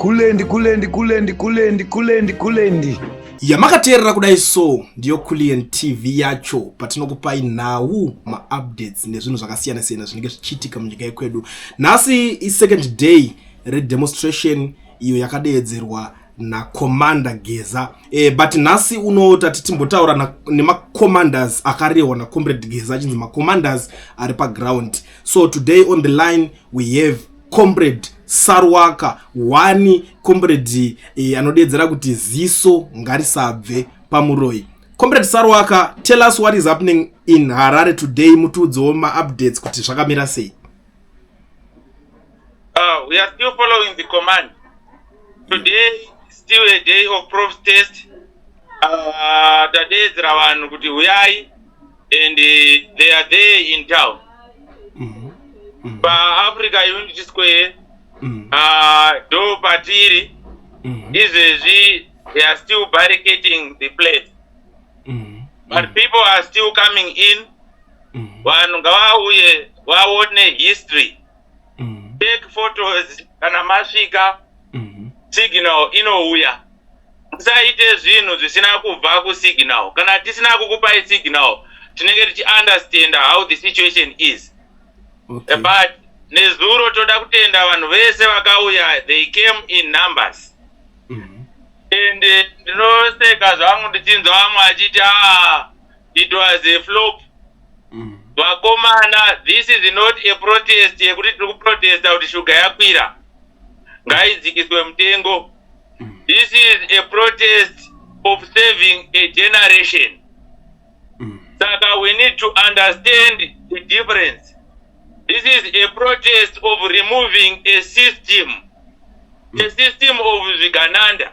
Kulendi kulendi kulendi kulendi kulendi kulendi. Yamakateerera kudai so ndiyo Kulliant TV yacho patinokupai nhau maupdates nezvinhu zvakasiyana siyana zvinenge zvichiitika munyika yekwedu. Nhasi isecond day redemonstration iyo yakadeedzerwa naCommander Geza e, but nhasi uno tati timbotaura nemacommanders akarehwa naComrade Geza achinzi macommanders ari paground. So today on the line we have Comrade Sarwaka one comrade eh, anodeedzera kuti ziso ngarisabve pamuroyi. Comrade Sarwaka, tell us what is happening in Harare today, mutiudzewo maupdates kuti zvakamira sei. We are still following the command. Today still a day of protest. Tadeedzera vanhu kuti huyai and they are there in town. PaAfrica Unity Square ndo patiri izvezvi. They are still barricading the place. But people are still coming in. Vanhu ngavauye vaone history. Take photos kana masvika. Signal inouya. Musaite zvinhu zvisina kubva kusignal. Kana tisina kukupai signal, tinenge tichiunderstand how the situation is. But nezuro toda kutenda vanhu vese vakauya, they came in numbers. And ndinoseka zvangu ndichinzwa vamwe vachiti, "Ah, it was a flop." Vakomana, this is not a protest yekuti tiri kuprotesta kuti shuga yakwira, ngaidzikiswe mutengo. This is a protest of saving a generation. Saka we need to understand the difference. This is a protest of removing a system, a system of zvigananda.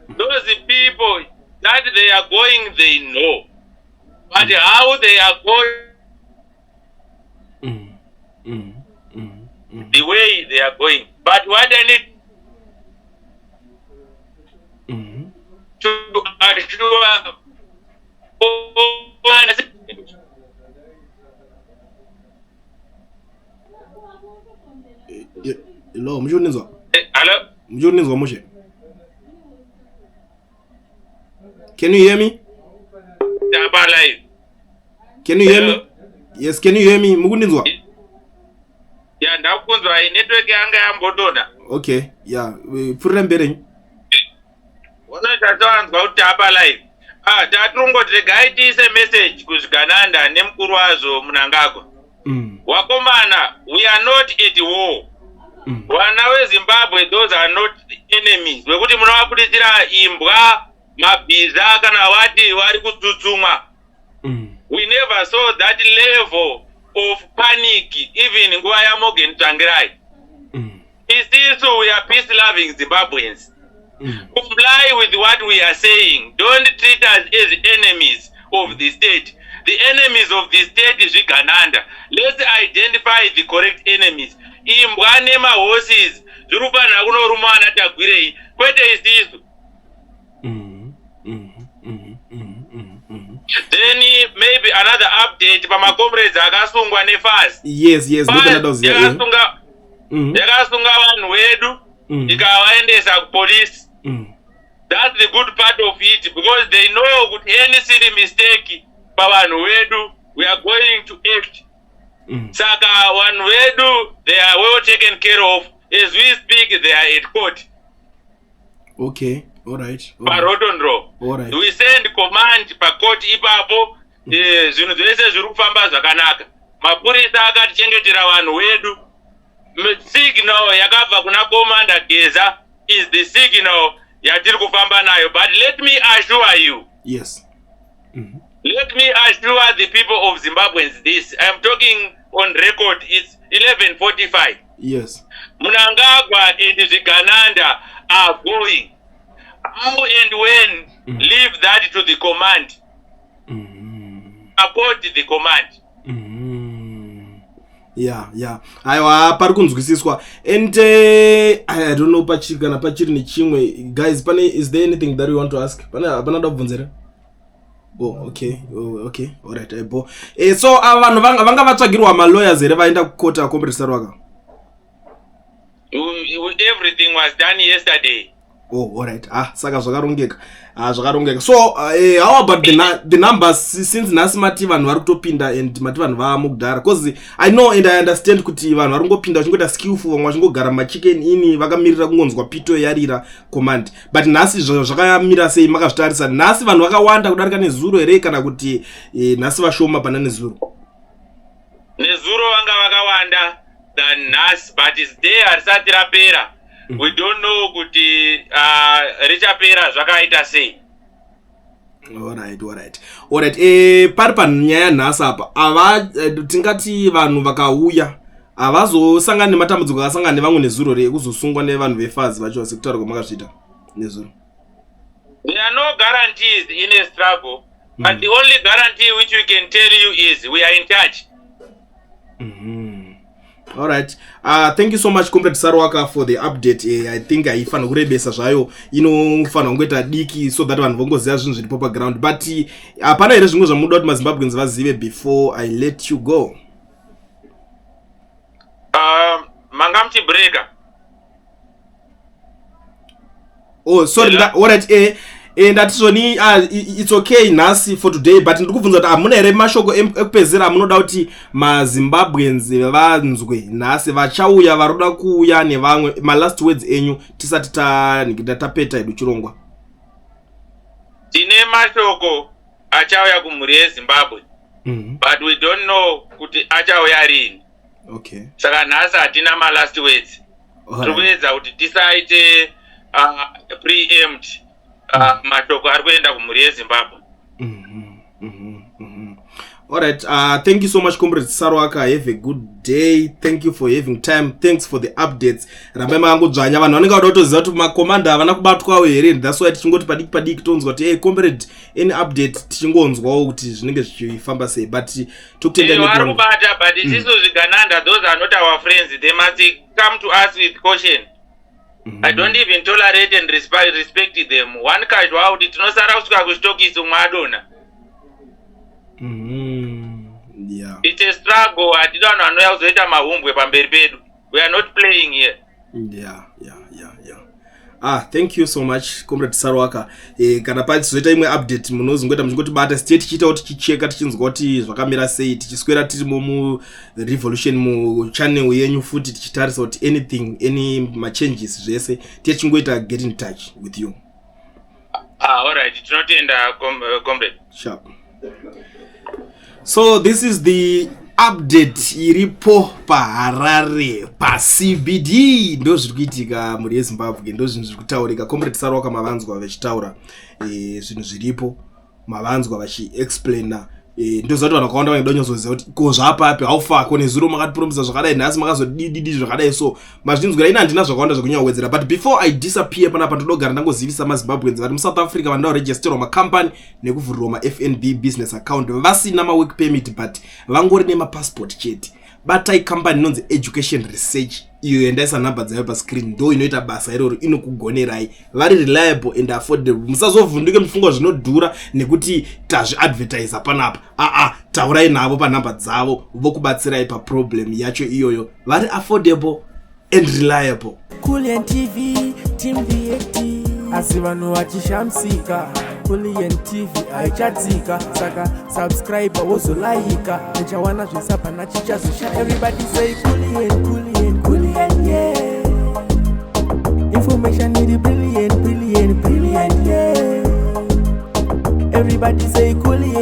Those people that they are going, they know, but how they are going, the way they are going. But what I need to assure Hello, muchikuninzwa? Hello? Muchikuninzwa mushe? Can you hear me? Tapa live. Can you hear me? Yes, can you hear me? Mukuninzwa? Ya, ndakunzwa, network yanga yambodonha. Okay, yeah, pfurira mberi. Unochatoanzwa kuti tapa live. Ah, tatirongoti regai tiise message kuzvigananda nemukuru wazvo Mnangagwa. Wakomana, we are not at war. Vana veZimbabwe, those are not the enemies vekuti munovabudisira imbwa, mabhiza kana vati vari kutsutsumwa. We never saw that level of panic even nguva yaMorgan Tsvangirai. Isisu we are peace loving Zimbabweans. Comply with what we are saying. Don't treat us as enemies of the state. The enemies of the state is zvigananda. Let's identify the correct enemies. Imbwa nemahorses zviri kufanira kunoruma ana Tagwirei, kwete isisu. Then maybe another update pamacomrades akasungwa neFAZ. Yes, ndoda. Yakasunga yakasunga vanhu vedu, ikavaendesa kupolisi. That's the good part of it, because they know kuti any silly mistake pavanhu vedu, we are going to act. Saka vanhu vedu, they are well taken care of. As we speak, they are at court. Okay, all right. All right. PaRotten Row. All right. We send command pacourt ipapo. Zvinhu zvese zviri kufamba zvakanaka. Mapurisa akatichengetera vanhu vedu. Signal yakabva kuna Commander Geza is the signal yatiri kufamba nayo. But let me assure you, let me assure the people of Zimbabweans this: I am talking on record. It's 11:45. Mnangagwa and zvigananda are going. How and when, leave that to the command. Support the command. Yeah, aiwa, pari kunzwisiswa. And I don't know pachiri kana pachiri nechimwe. Guys, pane, is there anything that you want to ask? Pane hapana da kubvunza here? Oh, okay. Oh, okay, alright, aibo. So ava vanhu vanga vatsvagirwa malawyers here vaenda kukota, Comrade Sarwaka? Everything was done yesterday. Oh, alright. Ah, saka zvakarongeka. Ah, zvakarongeka. So how about the numbers since nhasi mati vanhu vari kutopinda and mati vanhu vamukudhara? Because I know and I understand kuti vanhu vari kungopinda vachingoita skillful, vamwe vachingogara mumaChicken Inn vakamirira kungonzwa pito yarira command. But nhasi zvakamira sei makazvitarisa? Nhasi vanhu vakawanda kudarika nezuro here, kana kuti nhasi vashoma pana nezuro? Nezuro vanga vakawanda than nhasi, but is day harisati rapera. We don't know kuti richapera zvakaita sei. Alright. Pari panyaya nhasi apa, ava tingati vanhu vakauya havazosangani nematambudziko akasangana nevamwe nezuro re ekuzosungwa nevanhu veFAZ vacho, sekutaura kwamakazviita nezuro? There are no guarantees in a struggle, but the only guarantee which we can tell you is we are in touch. Alright, thank you so much, Comrade Sarwaka, for the update. I think haifanira kurebesa zvayo, inofanira kungoita diki so that vanhu vongoziva zvinhu zviripo paground. But hapana here zvimwe zvamunoda kuti maZimbabweans vazive before I let you go? Manga muchibreaka. Oh, sorry. Alright, ndati zvoni it's okay nhasi for today, but ndiri kubvunza kuti hamuna here mashoko ekupedzera amunoda kuti maZimbabweans vanzwe nhasi, vachauya, varoda kuuya nevamwe, malast words enyu tisati tapeta hedu chirongwa? Tine mashoko achauya kumhuri yeZimbabwe, but we don't know kuti achauya rini. Saka nhasi hatina malast words. Tiri kuedza kuti tisaite preempt mashoko ari kuenda kumhuri yeZimbabwe. Alright, thank you so much, Comrade Sarwaka. Have a good day. Thank you for having time. Thanks for the updates. Rambai makangodzvanya. Vanhu vanenge vada kutoziva kuti makomanda havana kubatwawo here. That's why tichingoti padiki padiki tonzwa kuti, "Hey comrade, any update?" Tichingonzwawo kuti zvinenge zvichifamba sei, but tokutenda. Vari kubata, but isisu zvigananda, those are not our friends. They must come to us with caution. I don't even tolerate and respect them. One casual kuti tinosara kusvika kuchitokisi umwe adonha. It's a struggle. Hatidi vanhu vanouya kuzoita mahumbwe pamberi pedu. We are not playing here. Yeah. Ah, thank you so much, Comrade Sarwaka. Kana pachizoita imwe update, munozongoita muchingotibata site, tichiitawo tichicheka, tichinzwa kuti zvakamira sei, tichiswera tirimo murevolution muchannel yenyu futi, tichitarisa kuti anything, any machanges, zvese tichingoita get in touch with you. Ah, alright, tinotenda, comrade. Sharp. So this is the update iripo paHarare paCBD. Ndo zviri kuitika, mhuri yeZimbabwe, ndo zvinhu zviri kutaurika. Comrade Sarwaka mavanzwa vachitaura zvinhu zviripo, mavanzwa vachiexplaina. Ndoziva kuti vanhu vakawanda vange donyatsoziva kuti ko zvapapi, haufako nezuro makatipromisa zvakadai, nhasi makazodididi zvakadai. So mazvinzwira, ina handina zvakawanda zvekunyanya. But before I disappear panapa, ndodogara ndangozivisa maZimbabweans vari muSouth Africa vanoda kuregisterwa macompany nekuvhurirwa maFNB business account vasina mawork permit but vangori nemapassport chete. Batai kambani inonzi Education Research, iyo yandaisa nhamba dzayo pascreen. Ndo inoita basa iroro, inokugonerai. Vari reliable and affordable. Musazovhunduke muchifunga zvinodhura nekuti tazviadvertisa panapa. Aa, taurai navo panhamba dzavo, vokubatsirai paproblem yacho iyoyo. Vari affordable and reliable. Kulian TV, Team VAT. Asi vanhu vachishamisika, Kulian TV haichatsika. Saka subscribe, wozolaika, uchawana zvisapana chichazosha. Everybody say Kulian, Kulian, Kulian, yeah. Information iri brilliant, brilliant, brilliant, yeah. Everybody say Kulian.